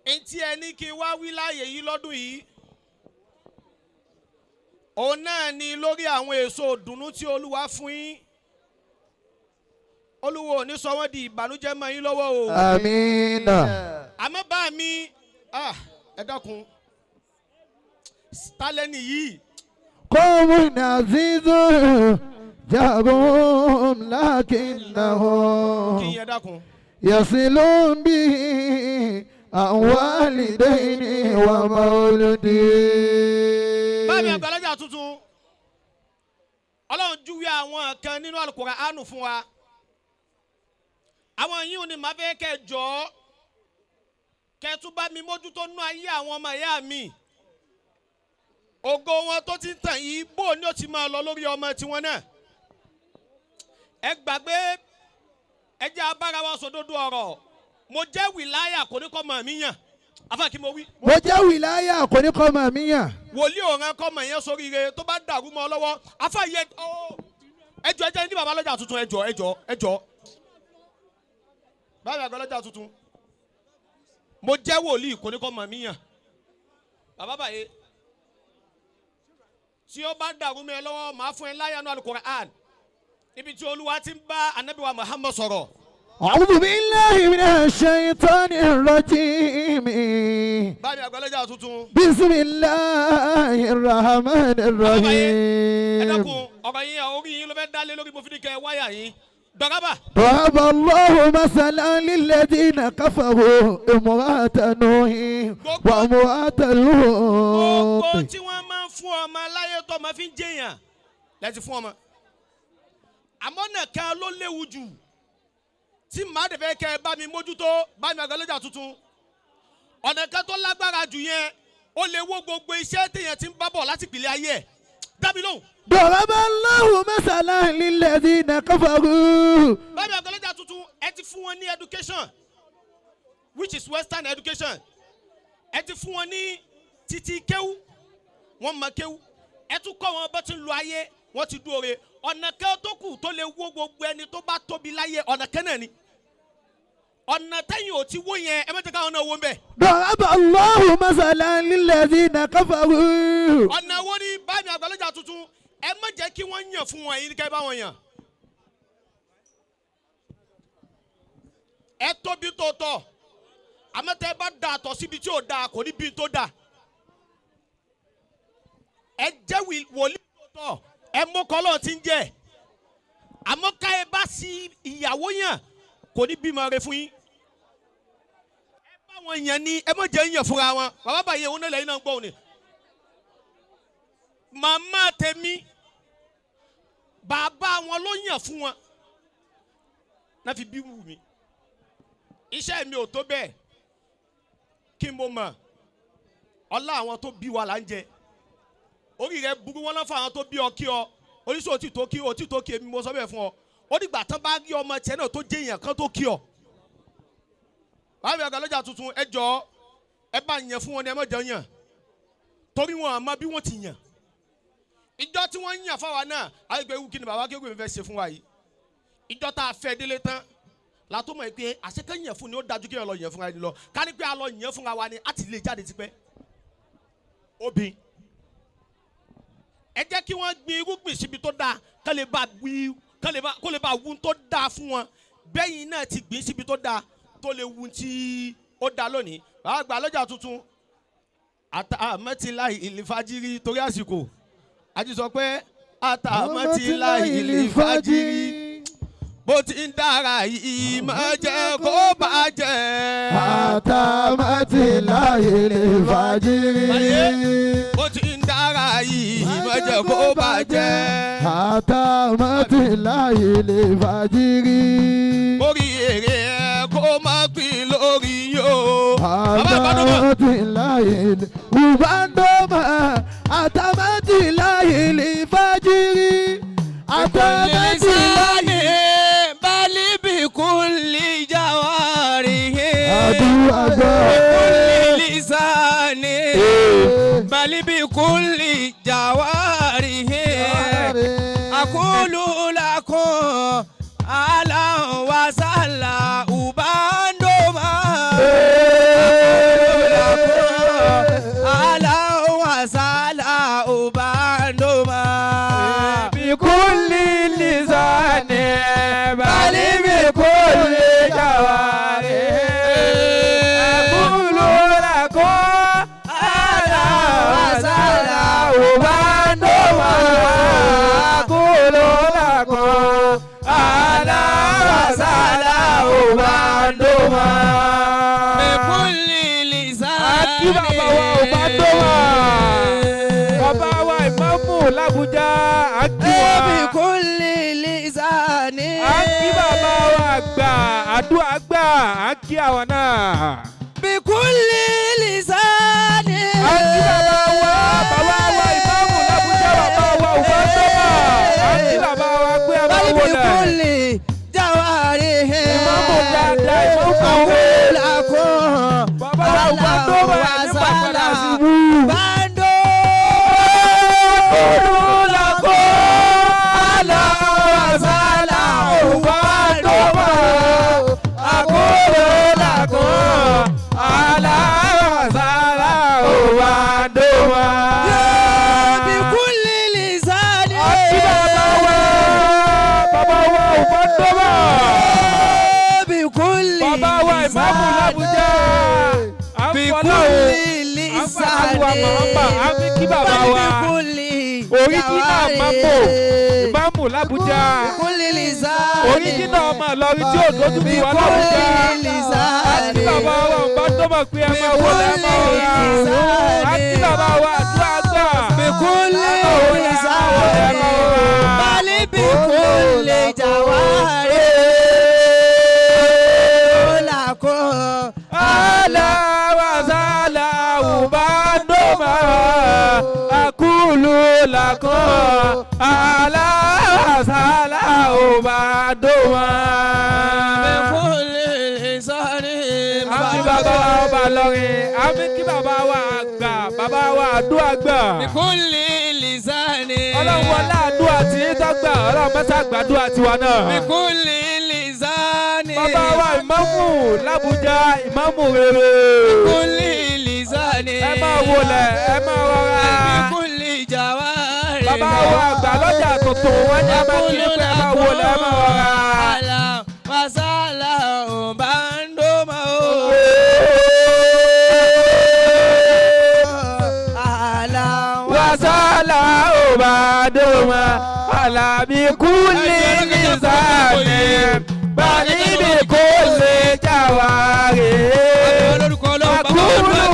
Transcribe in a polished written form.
Ntí ẹ ní kí n wá wí láàyè yìí lọ́dún yìí, òun náà ni lórí àwọn èso ìdùnnú tí Olúwa fún yín. Olúwa ò ní sọ wọ́n di ìbànújẹ́ mọ́ yín lọ́wọ́ o. Amina. Àmọ́ bá mi, ah, ẹ dákun, tálẹ́nì yìí. قوم عزيز جارهم لكنهم Kí yẹn dákun. يصلون به عن والدين ومولدين. Báàmì àgbàlagbà tuntun, Ọlọ́run júwe àwọn kan nínú Al-Qur'anu fún wa. Àwọn yìí ò ní máa fẹ́ kẹ́ jọ kẹ́ tún bá mi mójútó nú ayé àwọn ọmọ ìyá mi. Ògo wọn tó ti ń tàn yìí, bó ni ó ti máa lọ lórí ọmọ tiwọn náà? Ẹ gbàgbé, ẹ jẹ́ abára wa sòdodo ọ̀rọ̀. Mo jẹ́ wìláyà, kò ní kọ́ mọ̀ mí yàn afa kí mo wí. Mo jẹ́ wìláyà, kò ní kọ́ mọ̀ mí yàn. Wòlíì òran kọ́ mọ̀ yẹn sóríire tó bá dàrú mọ́ ọ lọ́wọ́ afa yẹ ọ. Ẹjọ, ẹjẹ ní baba lọ́jà tuntun, ẹjọ, ẹjọ, ẹjọ, bàbá àgbà lọ́jà tuntun. Mo jẹ́ wòlíì, kò ní kọ́ mọ̀ mí yàn. Bàbá bàyè tí ó bá dàrú mọ́ ẹ lọ́wọ́, màá fún ẹ láyà nù Al-Qur'an níbi tí Olúwa ti ń bá Anabi wa Muhammad sọ̀rọ̀. أعوذ بالله من الشيطان الرجيم. Báyìí àgbà lọ́jà tuntun. بسم الله الرحمن Ẹ الرحيم. dákun, ọ̀rọ̀ yín, orí yín ló fẹ́ dálé lórí. Mo fi ní kẹ́ wáyà yín dọ̀gábà. ضرب الله مثلا للذين كفروا امرأة نوح وامرأة Gbogbo لوط. tí wọ́n máa ń fún ọmọ láyé tó ọmọ fi ń jẹyàn lẹ́tí fún ọmọ, àmọ́ nìkan ló léwu jù tí màá dẹ̀ fẹ́ kẹ́ ẹ bá mi mójútó. Bá mi àgbàlẹ́jà tuntun, ọ̀nà kan tó lágbára jù yẹn, ó lè wó gbogbo iṣẹ́ téèyàn ti ń bá bọ̀ láti ìpìlẹ̀ ayé ẹ̀. Dábì lóhùn. ضرب الله مثلا للذين كفروا. Bá mi àgbàlẹ́jà tuntun, ẹ ti fún wọn ní education, which is western education. Ẹ ti fún wọn ní títí kéwú, wọ́n mọ kéwú. Ẹ tún kọ́ wọn bó ti ń lo ayé, wọ́n ti dúró. Ọ̀nà kan tó kù tó lè wó gbogbo ẹni tó bá tóbi láyé, ọ̀nà kan náà ni ọ̀nà tẹ́yìn ò ti wó yẹn. Ẹ má jẹ́ káwọn náà wó ń bẹ̀. ضرب الله مثلا للذين كفروا. Ọ̀nà wo ni, báyìí àgbàlójà tuntun? Ẹ má jẹ́ kí wọ́n yàn fún wọn, ẹ̀yin kẹ́ bá wọn yàn. Ẹ tóbi tó tọ̀, àmọ́ tẹ́ ẹ bá da àtọ̀ síbi tí ò da, kò ní bí tó da. Ẹ jẹ́ wòlíì tó tọ̀, ẹ mú kọ́lọ́ tí ń jẹ́, àmọ́ ká ẹ bá sí ìyàwó yàn, kò ní bímọ rẹ fún yín. Ẹ bá wọn yàn ní, ẹ má jẹ́ yàn fúnra wọn. Bàbá bàyẹ̀ òun náà lẹ́yìn náà ń gbọ́ òní. Màmá tèmi, bàbá wọn ló yàn fún wọn náà fi bí wù mí. Iṣẹ́ mi ò tó bẹ́ẹ̀ kí n mo mọ̀. Ọlá àwọn tó bí wa là ń jẹ. Orí rẹ burú, wọn lọ fún àwọn tó bí ọ kí ọ oníṣòwò tí tó kí ọ tí tó kí èmi. Mo sọ bẹ́ẹ̀ fún ọ, ó dìgbà tán bá rí ọmọ tiẹ̀ náà tó jẹ́ èèyàn kan tó kí ọ. Báwo ni àgbàlọ́jà tuntun, ẹ jọ, ẹ bá yàn fún wọn ni, ẹ má jẹun yàn, torí wọn àmọ́ bí wọ́n ti yàn. Ìjọ tí wọ́n yàn fáwa náà, àgbẹ̀ ewu kí ni bàbá kéwòn fẹ́ ṣe fún wa yìí? Ìjọ tá a fẹ́ délé tán látó mọ̀ pé àṣekẹ́ yàn fún ni ó dájú kí ẹ lọ yàn fúnra ẹni lọ. Ká ní pé a lọ yàn fúnra wa ni, a ti lè jáde tipẹ́. Obìn, ẹ jẹ́ kí wọ́n gbin irúgbìn síbi tó dáa, ká lè bá wí, ká lè bá kó lè bá wú tó dáa fún wọn. Bẹ́yìn náà ti gbìn síbi tó dáa tó lè wú tí ó dáa lónìí. Bàbá àgbà lọ́jà tuntun, àtàmẹ́tìláì ìlífàjírí, torí àsìkò àti sọ pé àtàmẹ́tìláì ìlífàjírí, bó ti ń dára yìí, má jẹ́ kó bàjẹ́. Àtàmátìláyé lè fàjírí. Bó ti ń dára yìí, má jẹ́ kó bàjẹ́. Àtàmátìláyé lè fàjírí. Orí èrè ẹ kó má pín lórí yóò. Bàbá ìbádọ́mọ̀. Àtàmátìláyé lè Ubandoma. Àtàmátìláyé lè fàjírí. Àtàmátìláyé. بل بكل جواره. Àdúrà gbọ́. بكل لسان، بل بكل جواره، أقول لكم أهلا وسهلا أوباندوما. Àdúrà gbà, à ń kí àwọn náà. بكل لسان. À ń kí bàbá wa, bàbá wa ìmáàmù l'Àbújá, bàbá wa Òbátọ́mà. À ń kí bàbá wa pé ẹ máa بل wọlé. بكل جوارح. Ìmáàmù dáadáa, ìmáàmù أقول rere. لكم Bàbá wa Òbátọ́mà ní pàpàdà sí ibú. Bando. Olùlàkọ́ aláwàsálà Òbátọ́mà. Àkúrò aláwàsálà Òbátọ́mà. بكل لسان. Àti bàbá wa, bàbá wa Òbátọ́mà. بكل Bàbá wa ìmáàmù l'Àbújá. À ń fọlá o. بكل À ń fọlá wa Màhámà. À ń fi kí bàbá wa. بكل Oríjìnà Mámò ìmáàmù l'Àbújá. بكل لسان. Oríjìnà ọmọ Ìlọrin tí ò dójú tì wá l'Àbújá. Àti bàbá wa Òbátọ́mà pé ẹ máa wọlé, ẹ máa rọra. Àti bàbá wa àdúrà gbà. بكل لسان. بل بكل جوارح. لكم Aláwàsálà Òbátọ́mà. Àkúlù làkọ́. Aláwàsálà Òbátọ́mà. بكل لسان. Àfi bàbá wa ọba lọrin, àfi kí bàbá wa àgbà, bàbá wa àdúrà gbà. بكل لسان. Ọlọ́run wọlé àdúrà tí ń dọ́gba, Ọlọ́run mẹ́sà gbàdúrà tiwa náà. بكل لسان. Bàbá wa ìmáàmù l'Àbújá, ìmáàmù rere. بكل لسان. Ẹ máa wọlé, ẹ máa rọra. بكل جوارح. Bàbá wa àgbà lọ́jà tuntun, wọ́n ní ẹ máa kí pé ẹ máa wọlé, ẹ máa rọra. Ala wasala obandoma o. Ala Wasala Òbádọ́mà, Àlàbí kúlì.